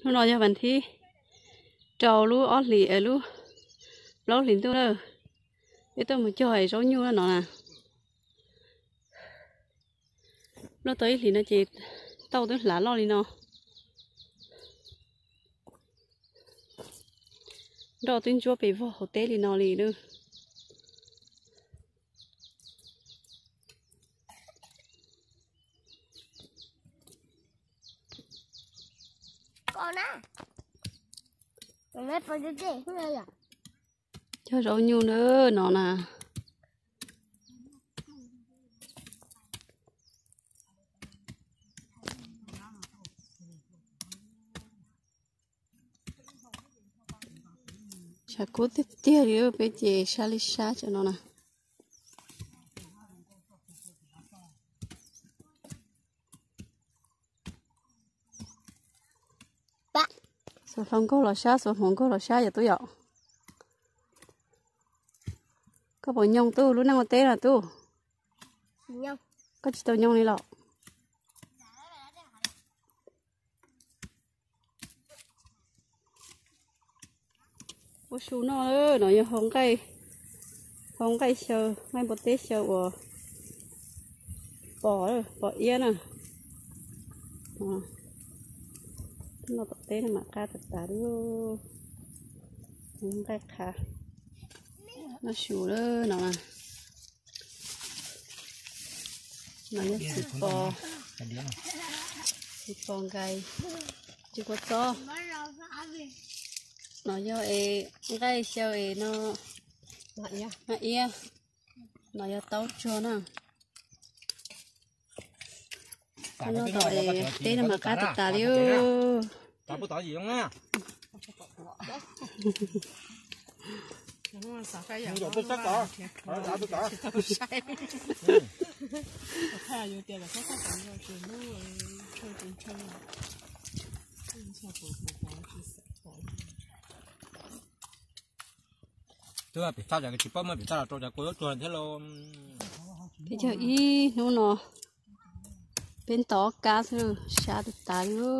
Hnub no yog vas thib rau lub ob hlis, lub plaub hlis ntuj na. Peb tuaj mus cog zaub nyuj no na. Luaj tau ib hlis no ces tauj twb hlav loj li no. Nroj twb ntsuab pes vog hauv teb li no li na. Cog zaub nyuj na no na. Tshav kub tiag tiag li, peb ces sab li sab tso no na. Xuas hluas nkauj los sab, xuas hluas nkauj los sab yom tub yom. Koj puas nyoog tub lub neej ua teb no tub? Koj tsis tau nyoog li los? Ua su noj, no yog hau nqaij, hau nqaij xyaw, nqaij npua teb xyaw uas pos, pos iab na. No tom teb no mas qab tas tas li. Nqaij qha, noj su lawm no. No yog txiv pos, txiv pos nkais, tsis kua txob. No yog es nqaij xyaw es no, maj iab. No yog taub tsuag na. Noj tom teb no mas qab tas tas li. Twb pem txaj, tsis paub muaj pem txaj los rau cov kua zaub tsuag thiab lauj. Peb cog ib hnub no, peb ntaus ob kab xwb sab tas tas li.